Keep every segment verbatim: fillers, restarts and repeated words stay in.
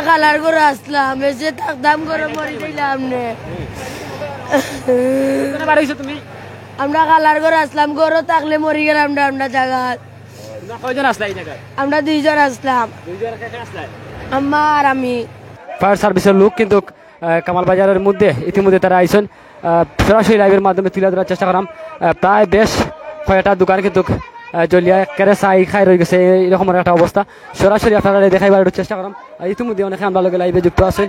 খালার ঘরো আছলাম, এসে থাকতাম, ঘরো মরি যাইলাম নে। কোনে বারইছো তুমি? আমরা খালার ঘরো আছলাম, ঘরো থাকলে মরি গেলাম নে আমরা জাগাত। তোমরা কয়জন আছলা এই জাগাত? আমরা দুইজন আছলাম। দুইজন কে কে আছলা? আম্মা আর আমি। ফায়ার সার্ভিসর লোক কিন্তু, আহ, কামাল বাজারর মধ্যে ইতিমধ্যে তারা আইছইন। আহ, সরাসরি লাইভর মাধ্যমে তুলে ধরার চেষ্টা করাম। আহ, প্রায় বেশ কয়েকটা দোকান কিন্তু, আহ, জ্বলিয়া একেবারে ছাই খাই রই গেছে, এইরকম একটা অবস্থা। সরাসরি আপনারারে দেখাইবার একটু চেষ্টা করাম। আর ইতিমধ্যে অনেকে আমরার লগে লাইভে যুক্ত আছইন।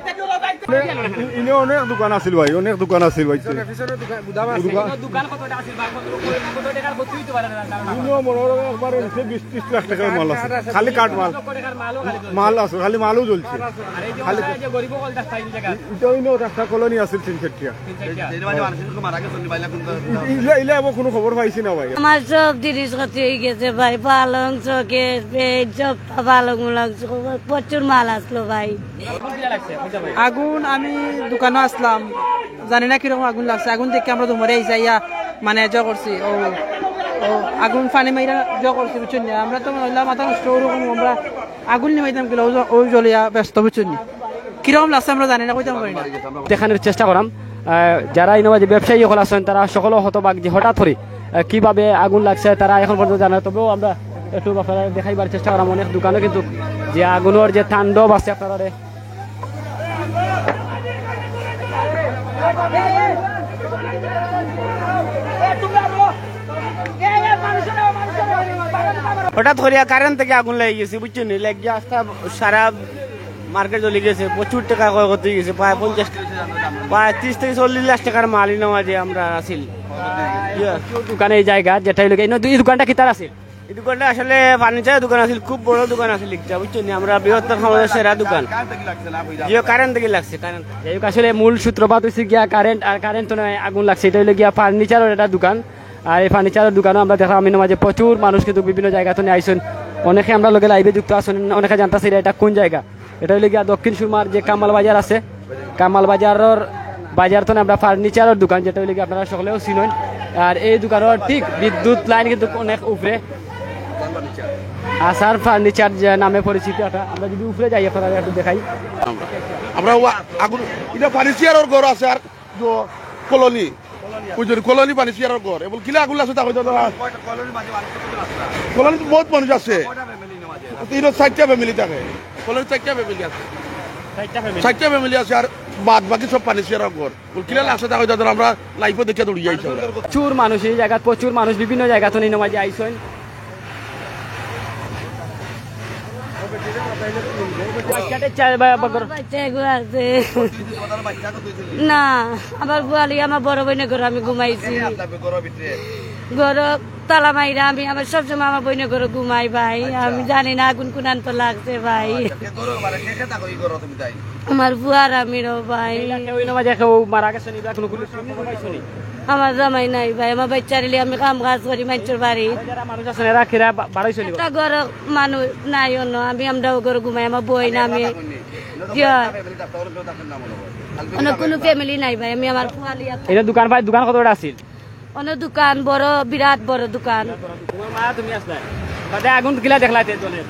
ইনো অনেক দোকান আছিল ভাই, অনেক দোকান আছিল ভাই। দোকান, দোকান কতটা আছিল বা কত, কত, কত টাকার ক্ষতি হইতে পারে না, না, না। ইনো মনে হয় একবারে নিচে বিশ ত্রিশ লাখ টাকার মাল আছে, খালি কাঠ মাল। লক্ষ টাকার মালও খালি জ্বলছে। মাল আছে, খালি মালও জ্বলছে। আর এই যে খালি ওনারা যে গরিব অকলটা স্থায়ী জায়গা। ইটা ইনো একটা কলোনি আছিল তিন চারটা। তিন চারটা। এই মানে মানুষের তো মারা গেছে, ভাই, এখন তো ইলা, ইলা এবার কোনো খবর পাইছি না ভাই। আমার সব জিনিস ক্ষতি হয়ে গেছে ভাই, পালং, শোকেস, বেড, সব পালং উলং, সব প্রচুর মাল আসলো ভাই। আগুন, আমি দোকানো আছলাম, জানি না কিরকম আগুন লাগছে। আগুন দেখি আমরা দৌড়ে আইছি, আইয়া মানে জো করছি, ও, ও আগুন পানি মাইরা জো করছি, বুঝছইন নি? আমরা তো মনে হইলাম মাথা নষ্ট, ওরকম আমরা আগুন নিবাইতাম গেলে ও জ-, ও জ্বলিয়া ব্যস্ত, বুঝছইন নি? কিরকম লাগছে আমরা জানি না, কইতাম পারি না। দেখানোর চেষ্টা করাম, আহ, যারা ইনো মাঝে ব্যবসায়ী অকল আছইন, তারা সকলে হতবাক যে হঠাৎ করে, আহ, কিভাবে আগুন লাগছে, তারা এখন পর্যন্ত জানে না। তবেও আমরা একটু আপনারারে দেখাইবার চেষ্টা করাম, অনেক দোকানো কিন্তু যে আগুনর যে তাণ্ডব আছে আপনারারে হঠাৎ করিয়া কারেন্ট থাকি আগুন লাগি গেছে, বুঝছইন নি? লাগিয়া আস্তা সারা মার্কেট জ্বলি গেছে, প্রচুর টাকা ক্ষয়ক্ষতি হয়ে গেছে, প্রায় পঞ্চাশ, প্রায় ত্রিশ থাকি চল্লিশ লাখ টাকার মাল ইনো মাঝে আমরার আছিল। ইয়া। দোকান এই জায়গা, যেটা হইলো গিয়া, এই দোকানটা কিতার আছিল? এই দোকানটা আসলে ফার্নিচারের দোকান আছিল, খুব বড় দোকান আছিল একটা, বুঝছইন নি? আমরার বৃহত্তর সমাজের সেরা দোকান। জিও, কারেন্ট থাকি লাগছে, কারেন্ট। যাই হোক, আসলে মূল সূত্রপাত হইছে গিয়া কারেন্ট, আর কারেন্ট তো নয়, আগুন লাগছে। এটা হইলো গিয়া ফার্নিচারের একটা দোকান, আর এই ফার্নিচারের দোকানও আমরা দেখলাম ইনো মাঝে প্রচুর মানুষ কিন্তু বিভিন্ন জায়গা থনে আইছইন। অনেকে আমরার লগে লাইভে যুক্ত আছইন, অনেকে জানতা চাইরা এটা কোন জায়গা। এটা হইলো গিয়া দক্ষিণ সুরমার যে কামাল বাজার আছে, কামাল বাজারর বাজার থনে আমরা ফার্নিচারের দোকান, যেটা হইলো গিয়া আপনারা সকলেও চিনইন। আর এই দোকানর ঠিক বিদ্যুৎ লাইন কিন্তু অনেক উপরে, আসার ফার্নিচার যে নামে পরিচিত এটা। আমরা যদি উপরে যাই, আপনারারে একটু দেখাই। আমরা ওয়া-, আগুন, এটা ফার্নিচারের ঘর আছে আর যে কলোনি, ওই যে কলোনি ফার্নিচারের ঘর। এবং কিলা আগুন লাগছে তা হয়তো ধরা। কলোনিত বহুত মানুষ আছে। তিন চারটা ফ্যামিলি থাকে। কলোনিত চারটা ফ্যামিলি আছে। চারটা ফ্যামিলি। চারটা ফ্যামিলি আছে আর বাদ বাকি সব ফার্নিচারের ঘর। বল, কিলা লাগছে তা হয়তো ধরা, আমরা লাইভও দেখে দৌড়ি যাই আমরা। প্রচুর মানুষ এই জায়গাত, প্রচুর মানুষ বিভিন্ন জায়গা থনে ইনো মাঝে আইছইন। বাচ্চাদের চার বা-, বা-, আমার বাচ্চা এগো আছে। না, আমার পোয়ালি আমার বড় বইনর ঘরো আমি ঘুমাইছি। ঘরো তালা মাইরা আমি, আমার সবসময় আমার বইনর ঘরো ঘুমাই ভাই। আচ্ছা। আমি জানি না আগুন কোনান্ত লাগছে ভাই। আচ্ছা, কে ঘরো, মানে, কে কে থাকো এই ঘরো তুমি তাই? আমার ফুয়া আর আমি রো ভাই। কেউ ইনো মাঝে কেউ মারা গেছে নি বা কোনো পুলিশ খবর পাইছো নি? আমার জামাই নাই ভাই, আমার বাচ্চারে লইয়া আমি কাম কাজ করি মাইনষর বাড়ি। আরো যারা মানুষ আছইন, এরা কিরা বা-, বাড়াইছো নি? একটা ঘরো মানুষ নাই অন্য, আমি আমরাও ঘরো ঘুমাই, আমার বইন আমি। জি অয়। অন্য কোনো ফ্যামিলি নাই ভাই, আমি আমার ফুয়া লইয়া। এটা দোকান ভাই, দোকান কতটা আছিল? অন্য দোকান বড়, বিরাট বড় দোকান। তোমার মা তুমি আছলা? বাদে আগুন কিলা দেখলা তে জ্বলের?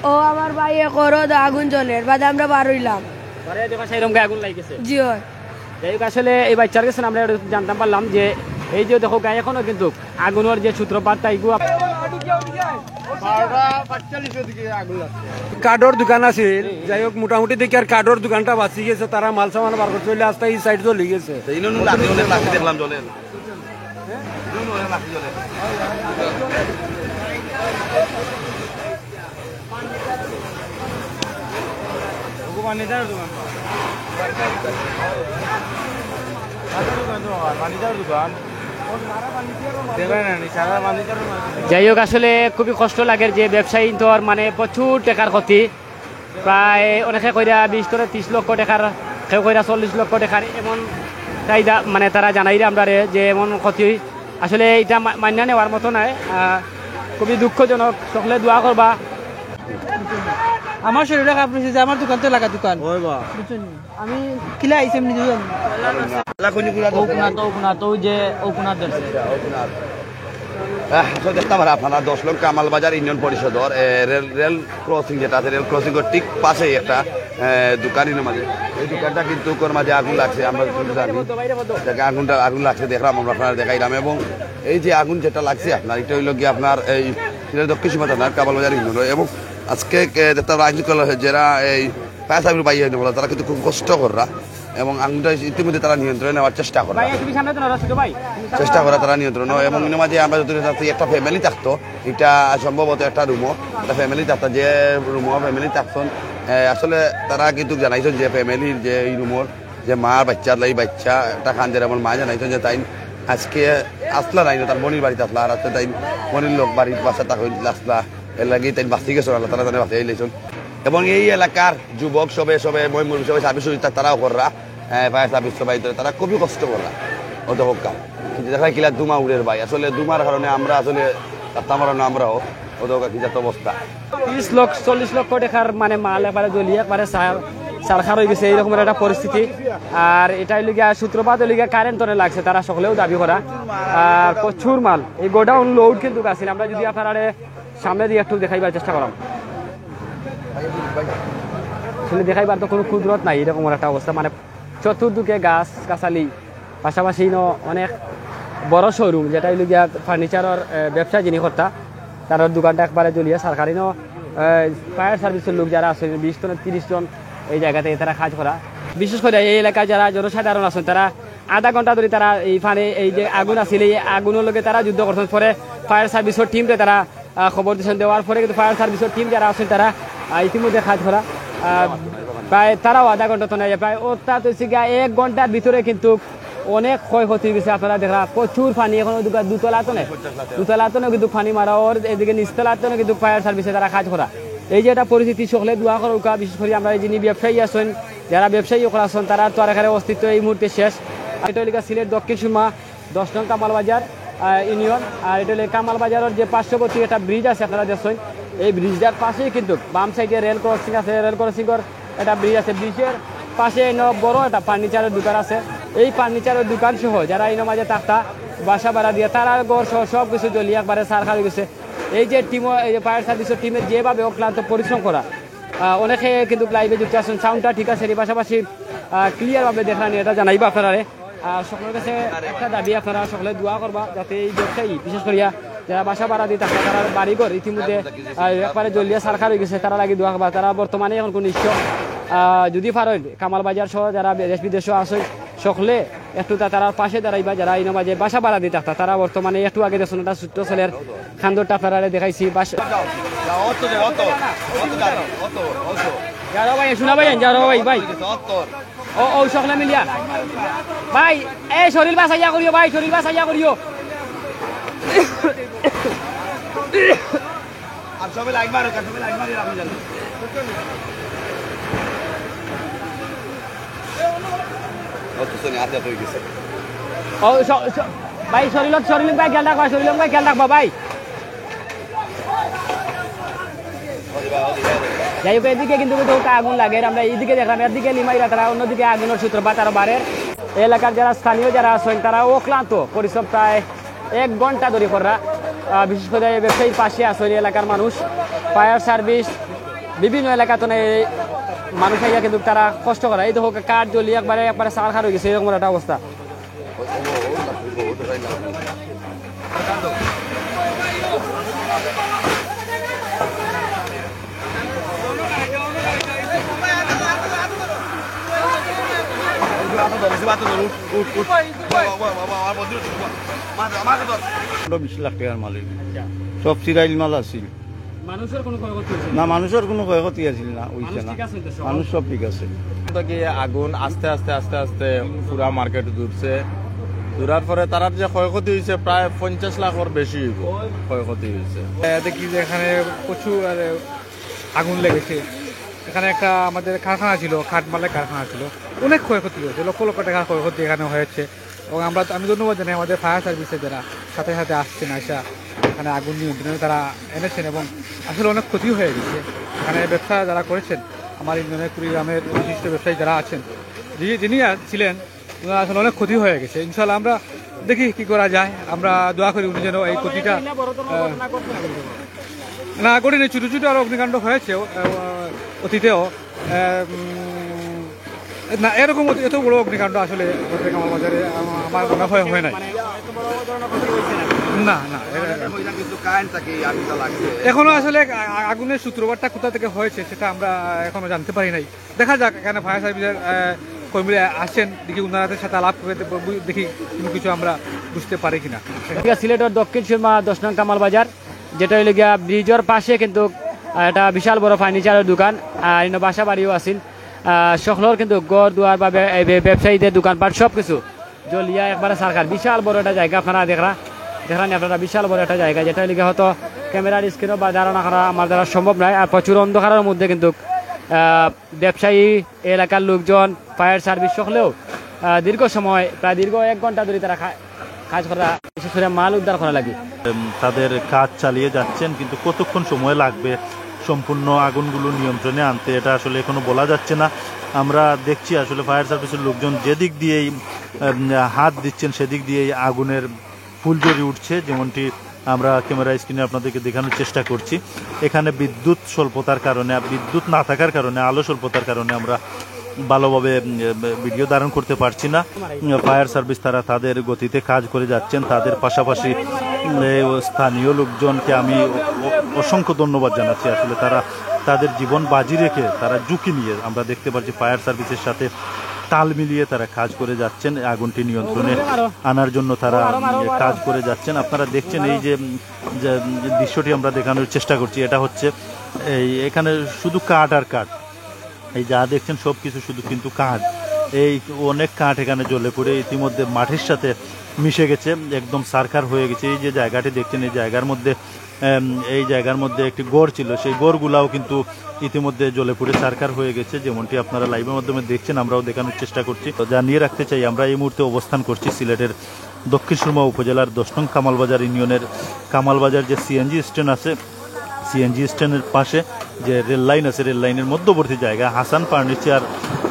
ও আমার ভাইয়ে করো তো আগুন জ্বলের, বাদে আমরা বার অইলাম। বারে দেখো সেই রুমে আগুন লাগি গেছে। জি অয়। যাই হোক, আসলে এই বাচ্চার কাছে আমরা এটা জানতাম পারলাম যে এই যে দেখো গায়ে এখনো কিন্তু আগুনের যে সূত্রপাতটা এগু আপ- বারোটা পাঁচচল্লিশের দিকে আগুন লাগছে। কাঠর দোকান আছিল, যাই হোক মোটামুটি দেখি আর কাঠর দোকানটা বাঁচি গেছে, তারা মাল সামান বার করতে হইলে আস্তা এই সাইড জ্বলি গেছে। তো ইনো লাঠি অনেক লাঠি দেখলাম জ্বলের। যাই হোক, আসলে খুবই কষ্ট লাগের যে ব্যবসায়ী তো আর মানে প্রচুর টেকার ক্ষতি, প্রায় অনেকে কইরা বিশ করে ত্রিশ লক্ষ টেকার, কেউ কইরা চল্লিশ লক্ষ টেকার, এমন চাহিদা মানে তারা জানাইরা আমরারে যে এমন ক্ষতি। আসলে এটা মা-, মাইনা নেওয়ার মতো নায়, আহ, খুবই দুঃখজনক। সকলে দোয়া করবা। আমার শরীরে কাপড় যে আমার দোকান তো লাগা দোকান। ওই বা। বুঝছইন নি? আমি কিলা আইছি আমি নিজেও জানি না। ও কোনাত, ও কোনাত, ও যে ও কোনাত ধরছে। আহ, তো দেখতে পারা আপনারা দশ নং কামালবাজার ইউনিয়ন পরিষদর, এ, রেল, রেল ক্রসিং যেটা আছে, রেল ক্রসিং এর ঠিক পাশেই একটা, এ, দোকান ইনোর মাঝে। এই দোকানটা কিন্তু ওর মাঝে আগুন লাগছে, আমরা কিন্তু জানি। দেখে আগুনটা, আগুন লাগছে, দেখলাম আমরা, আপনারা দেখাইলাম। এবং এই যে আগুন যেটা লাগছে আপনার, এটা হইলো গিয়ে আপনার এই সিলেট দক্ষিণ সীমান্ত আপনার কামালবাজার ইউনিয়ন। এবং আজকে, এ, দেখতে পারা আইন শৃঙ্খলা, যারা এই ফায়ার সার্ভিস ভাই হইলো, তারা কিন্তু খুব কষ্ট কররা এবং আগুনটা ইতিমধ্যে তারা নিয়ন্ত্রণে নেওয়ার চেষ্টা কররা। ভাই, তুমি সামনে তো নড়ো, ছোট ভাই। চেষ্টা করা তারা নিয়ন্ত্রণ। এবং ইনোর মাঝে আমরা যত চাচ্ছি একটা ফ্যামিলি থাকতো, এটা সম্ভবত একটা রুমও, একটা ফ্যামিলি থাকতো, যে রুমও ফ্যামিলি থাকতন। এ, আসলে তারা কিন্তু জানাইছেন যে ফ্যামিলির যে এই রুমর যে মা বাচ্চা, এই বাচ্চা একটা কান্দের, আমার মা জানাইছেন যে তাই আজকে আসলা নাই, তার বোনের বাড়িতে আসলা, আর আজকে তাই বোনের লোক বাড়ির বাসা তা হইল আসলা, এর লাগি তাই বাঁচি গেছেন, আল্লাহ তালা তারা বাঁচিয়ে আইলেছেন। এবং এই এলাকার যুবক সবে, সবে, ময়মুর সবে সার্ভিস সুবিধা তারাও কররা, এ, ফায়ার সার্ভিস সবাই তো তারা খুবই কষ্ট কররা। অত হোক কাম। কিন্তু দেখা যায় কিলা ধুমা উড়ের ভাই, আসলে ধুমার কারণে আমরা আসলে তাপতাম পারলাম না আমরাও। অত হোক কি জাত অবস্থা। তিরিশ লক্ষ, চল্লিশ লক্ষ টাকার মানে মাল একবারে জ্বলিয়ে একবারে সার-, সারখার হয়ে গেছে, এইরকম একটা পরিস্থিতি। আর এটা হইল গিয়া সূত্রপাত হইল গিয়া কারেন্ট তনে লাগছে, তারা সকলেও দাবি করা। আর প্রচুর মাল, এই গোডাউন লোড কিন্তু আছে। আমরা যদি আপনারা সামনে দিয়ে একটু দেখাইবার চেষ্টা করাম, আসলে দেখাইবার তো কোনো কুদরত নাই, এরকম একটা অবস্থা। মানে চতুর্দিকে গাছ গাছালি, পাশাপাশি ইনো অনেক বড় শোরুম, যেটা হইল গিয়া ফার্নিচারর, এ, ব্যবসা যিনি কর্তা, তার দোকানটা একবারে জ্বলিয়া সরকারি ন। ফায়ার সার্ভিসের লোক যারা আছে, বিশ জন তিরিশ জন এই জায়গাতে তারা কাজ করা। বিশেষ করে এই এলাকায় যারা জনসাধারণ আছেন, তারা আধা ঘন্টা ধরে তারা এই ফানে এই যে আগুন আছিল, এই আগুনের লগে তারা যুদ্ধ করছেন। পরে ফায়ার সার্ভিসের টিমরে তারা, আহ, খবর দিয়েছেন, দেওয়ার পরে কিন্তু ফায়ার সার্ভিসের টিম যারা আছেন তারা, আহ, ইতিমধ্যে কাজ করা, আহ, প্রায় তারাও আধা ঘন্টা তো নেই, প্রায় অর্থাৎ হচ্ছে গিয়া এক ঘন্টার ভিতরে কিন্তু অনেক ক্ষয়ক্ষতি হয়ে গেছে। আপনারা দেখরা প্রচুর পানি, এখন ওই দোকান দুতলা তো নেই, দুতলা তো নেই কিন্তু পানি মারা ওর, এদিকে নিচতলা তো নেই কিন্তু ফায়ার সার্ভিসে তারা কাজ করা। এই যে একটা পরিস্থিতি, সকলে দোয়া করুকা, বিশেষ করে আমরা এই যিনি ব্যবসায়ী আছেন, যারা ব্যবসায়ী ওখানে আছেন, তারা তো আর এখানে অস্তিত্ব এই মুহূর্তে শেষ। এটা হইল গিয়া সিলেট দক্ষিণ সুরমা দশ নং কামালবাজার, আহ, ইউনিয়ন। আর এটা হইল কামালবাজারের যে পার্শ্ববর্তী একটা ব্রিজ আছে, আপনারা দেখছেন, এই ব্রিজটার পাশেই কিন্তু বাম সাইডে রেল ক্রসিং আছে, রেল ক্রসিংয়ের একটা ব্রিজ আছে, ব্রিজের পাশে এনে বড় একটা ফার্নিচারের দোকান আছে। এই ফার্নিচারের দোকান সহ যারা এনে মাঝে থাকতা বাসা ভাড়া দিয়ে, তারা ঘর সহ সব কিছু জ্বলিয়ে একবারে সারখার হয়ে গেছে। এই যে টিম, এই যে ফায়ার সার্ভিসের টিমের যেভাবে অক্লান্ত পরিশ্রম করা, আহ, অনেকে কিন্তু লাইভে যুক্ত আছেন, সাউন্ডটা ঠিক আছে নি, পাশাপাশি, আহ, ক্লিয়ার ভাবে দেখা নি, এটা জানাইবা আপনারা। আহ, সকলের কাছে একটা দাবি, আপনারা সকলে দোয়া করবা যাতে এই ব্যবসায়ী, বিশেষ করিয়া যারা বাসা ভাড়া দিয়ে থাকবা, তারা বাড়িঘর ইতিমধ্যে, আহ, একবারে জ্বলিয়া সারখার হয়ে গেছে, তারা লাগি দোয়া করবা। তারা বর্তমানে এখন কোন নিঃস্ব, আহ, যদি পারেন কামাল বাজার সহ যারা দেশ বিদেশে আছে সকলে একটু তা-, তারার পাশে দাঁড়াইবা, যারা ইনো মাঝে বাসা ভাড়া দিয়ে থাকতা, তারা বর্তমানে একটু আগে দেখছেন একটা ছোট্ট ছেলের খান্দরটা আপনারা দেখাইছি। বাস-, যাও, অত যাও, অত, অত যাও, অত, অত। যাও ভাই, শোনা ভাই, যাও ভাই, ভাই। অত। ও, ও, সকলে মিলিয়া। ভাই, এই শরীর বাঁচাইয়া করিও ভাই, শরীর বাঁচাইয়া করিও। আর সবাই লাইন মারো, সবাই লাইন মারি রাখো জানো। অত শুনে আতে হয়ে গেছে। ও, স-, স-, ভাই, শরীরত, শরীরত ভাই খেয়াল রাখবা, শরীরত ভাই খেয়াল রাখবা ভাই। যাই হোক, এদিকে কিন্তু, কিন্তু আগুন লাগে, আমরা এইদিকে দেখলাম, একদিকে লিমাইরা তারা, অন্যদিকে আগুনের সূত্রপাত আরো বাড়ে। এলাকার যারা স্থানীয় যারা আছেন, তারা অক্লান্ত পরিশ্রম, প্রায় এক ঘন্টা ধরে কররা। আহ, বিশেষ করে এই ব্যবসায়ীর পাশে আছে ওই এলাকার মানুষ, ফায়ার সার্ভিস, বিভিন্ন এলাকা তো এই মানুষ আইয়া কিন্তু তারা কষ্ট করে। এই দেখো, কাঠ জ্বলি একবারে, একবারে সারখার হয়ে গেছে, এরকম একটা অবস্থা। পনেরো বিশ লাখ টাকার মালিক। সব সিরাইল মাল আছিল। মানুষের কোনো ক্ষয়ক্ষতি হয়েছে? না, মানুষের কোনো ক্ষয়ক্ষতি আছিল না, হইছে মানুষ না। ঠিক আছে তো সব? মানুষ সব ঠিক আছে। তো কি আগুন আস্তে আস্তে, আস্তে আস্তে পুরা মার্কেট জ্বলছে। জ্বলার পরে তারার যে ক্ষয়ক্ষতি হয়েছে প্রায় পঞ্চাশ লাখর বেশি হইব ক্ষয়ক্ষতি হয়েছে। এ, দেখি যে এখানে প্রচুর, আরে, আগুন লেগেছে। এখানে একটা আমাদের কারখানা ছিল, কাঠমালের কারখানা ছিল, অনেক ক্ষয়ক্ষতি হয়েছে, লক্ষ লক্ষ টাকার ক্ষয়ক্ষতি এখানে হয়েছে। এবং আমরা, আমি ধন্যবাদ জানাই আমাদের ফায়ার সার্ভিসে, যারা সাথে সাথে আসছেন, আসা এখানে আগুন নিয়ন্ত্রণে তারা এনেছেন এবং আসলে অনেক ক্ষতি হয়ে গেছে। এখানে ব্যবসা যারা করেছেন, আমার ইউনিয়নের কুড়ি গ্রামের বিশিষ্ট ব্যবসায়ী যারা আছেন, যিনি, যিনি আ-, ছিলেন, ওনার আসলে অনেক ক্ষতি হয়ে গেছে। ইনশাআল্লাহ আমরা দেখি কি করা যায়, আমরা দোয়া করি উনি যেন এই ক্ষতিটা, আহ, না ঘটেনি। ছোট ছোট আরো অগ্নিকাণ্ড হয়েছে, আহ, অতীতেও। আহ, উম, না, এরকম অত, এত বড় অগ্নিকাণ্ড আসলে আমাদের কামাল বাজারে আমা-, আমার মনে হয় হয় নাই। না, না, এর- কিন্তু কারেন্ট থাকে, এই আগুনটা লাগছে। এখনো আসলে আ-, আ-, আগুনের সূত্রপাতটা কোথা থেকে হয়েছে সেটা আমরা এখনো জানতে পারি নাই। দেখা যাক, এখানে ফায়ার সার্ভিসের, আহ, কর্মীরা আসছেন, দেখি ওনাদের সাথে আলাপ করে দে-, বু-, দেখি কোনো কিছু আমরা বুঝতে পারি কিনা। ঠিক আছে, সিলেটের দক্ষিণ সুরমা দশ নং কামাল বাজার, যেটা হইল গিয়া ব্রিজের পাশে কিন্তু, আহ, একটা বিশাল বড় ফার্নিচারের দোকান, আর ইনো বাসা বাড়িও আছিল। আহ, সকলের কিন্তু ঘর দুয়ার বা বে-, এই বে-, ব্যবসায়ীদের দোকানপাট সব কিছু জ্বলিয়া একবারে ছারখার। বিশাল বড় একটা জায়গা আপনারা দেখরা, দেখরা নি আপনারা, বিশাল বড় একটা জায়গা, যেটা হইল গিয়া হয়তো ক্যামেরার স্ক্রিনও বা ধারণা করা আমার দ্বারা সম্ভব নয়। আর প্রচুর অন্ধকারের মধ্যে কিন্তু, আহ, ব্যবসায়ী, এলাকার লোকজন, ফায়ার সার্ভিস সকলেও, আহ, দীর্ঘ সময়, প্রায় দীর্ঘ এক ঘন্টা ধরে তারা খা-, কাজ করা, বিশেষ করে মাল উদ্ধার করা লাগে। উম, তাদের কাজ চালিয়ে যাচ্ছেন, কিন্তু কতক্ষণ সময় লাগবে সম্পূর্ণ আগুনগুলো নিয়ন্ত্রণে আনতে, এটা আসলে এখনো বলা যাচ্ছে না। আমরা দেখছি আসলে ফায়ার সার্ভিসের লোকজন যেদিক দিয়েই, উম, হাত দিচ্ছেন, সেদিক দিয়েই আগুনের ফুলঝড়ি উঠছে, যেমনটি আমরা ক্যামেরা স্ক্রিনে আপনাদেরকে দেখানোর চেষ্টা করছি। এখানে বিদ্যুৎ স্বল্পতার কারণে, বিদ্যুৎ না থাকার কারণে, আলো স্বল্পতার কারণে আমরা ভালোভাবে, উম, ভিডিও ধারণ করতে পারছি না। উম, ফায়ার সার্ভিস তারা তাদের গতিতে কাজ করে যাচ্ছেন, তাদের পাশাপাশি, উম, এই স্থানীয় লোকজনকে আমি অ-, অ-, অসংখ্য ধন্যবাদ জানাচ্ছি। আসলে তারা তাদের জীবন বাজি রেখে তারা ঝুঁকি নিয়ে, আমরা দেখতে পাচ্ছি ফায়ার সার্ভিসের সাথে তাল মিলিয়ে তারা কাজ করে যাচ্ছেন, আগুনটি নিয়ন্ত্রণে আনার জন্য তারা, উম, কাজ করে যাচ্ছেন। আপনারা দেখছেন এই যে, উম, যে, উম, দৃশ্যটি আমরা দেখানোর চেষ্টা করছি, এটা হচ্ছে এই এখানে শুধু কাঠ আর কাঠ। এই যা দেখছেন সব কিছু শুধু কিন্তু কাঠ। এই অনেক কাঠ এখানে জ্বলে পড়ে ইতিমধ্যে মাটির সাথে মিশে গেছে, একদম ছারখার হয়ে গেছে। এই যে জায়গাটি দেখছেন, এই জায়গার মধ্যে, এম, এই জায়গার মধ্যে একটি ঘর ছিল, সেই ঘরগুলাও কিন্তু ইতিমধ্যে জ্বলে পুড়ে ছারখার হয়ে গেছে, যেমনটি আপনারা লাইভের মাধ্যমে দেখছেন, আমরাও দেখানোর চেষ্টা করছি। তো জানিয়ে রাখতে চাই, আমরা এই মুহূর্তে অবস্থান করছি সিলেটের দক্ষিণ সুরমা উপজেলার দশ নং কামালবাজার ইউনিয়নের কামালবাজার যে সিএনজি স্ট্যান্ড আছে, সিএনজি স্ট্যান্ডের পাশে যে রেল লাইন আছে, রেল লাইনের মধ্যবর্তী জায়গা হাসান ফার্নিচার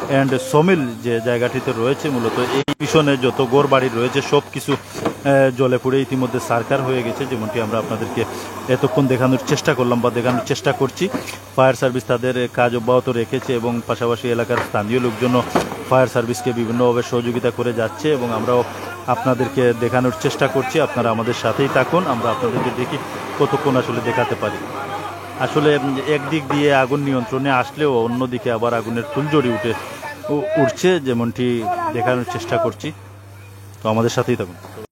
অ্যান্ড সমিল যে জায়গাটিতে রয়েছে, মূলত এই পিছনে যত ঘর বাড়ি রয়েছে সব কিছু, আহ, জ্বলে পুড়ে ইতিমধ্যে ছারখার হয়ে গেছে, যেমনটি আমরা আপনাদেরকে এতক্ষণ দেখানোর চেষ্টা করলাম বা দেখানোর চেষ্টা করছি। ফায়ার সার্ভিস তাদের কাজ অব্যাহত রেখেছে এবং পাশাপাশি এলাকার স্থানীয় লোকজনও ফায়ার সার্ভিসকে বিভিন্নভাবে সহযোগিতা করে যাচ্ছে এবং আমরাও আপনাদেরকে দেখানোর চেষ্টা করছি। আপনারা আমাদের সাথেই থাকুন, আমরা আপনাদেরকে দেখি কতক্ষণ আসলে দেখাতে পারি। আসলে, উম, একদিক দিয়ে আগুন নিয়ন্ত্রণে আসলেও অন্যদিকে আবার আগুনের ফুলঝড়ি উঠে, উ-, উঠছে, যেমনটি দেখানোর চেষ্টা করছি। তো আমাদের সাথেই থাকুন।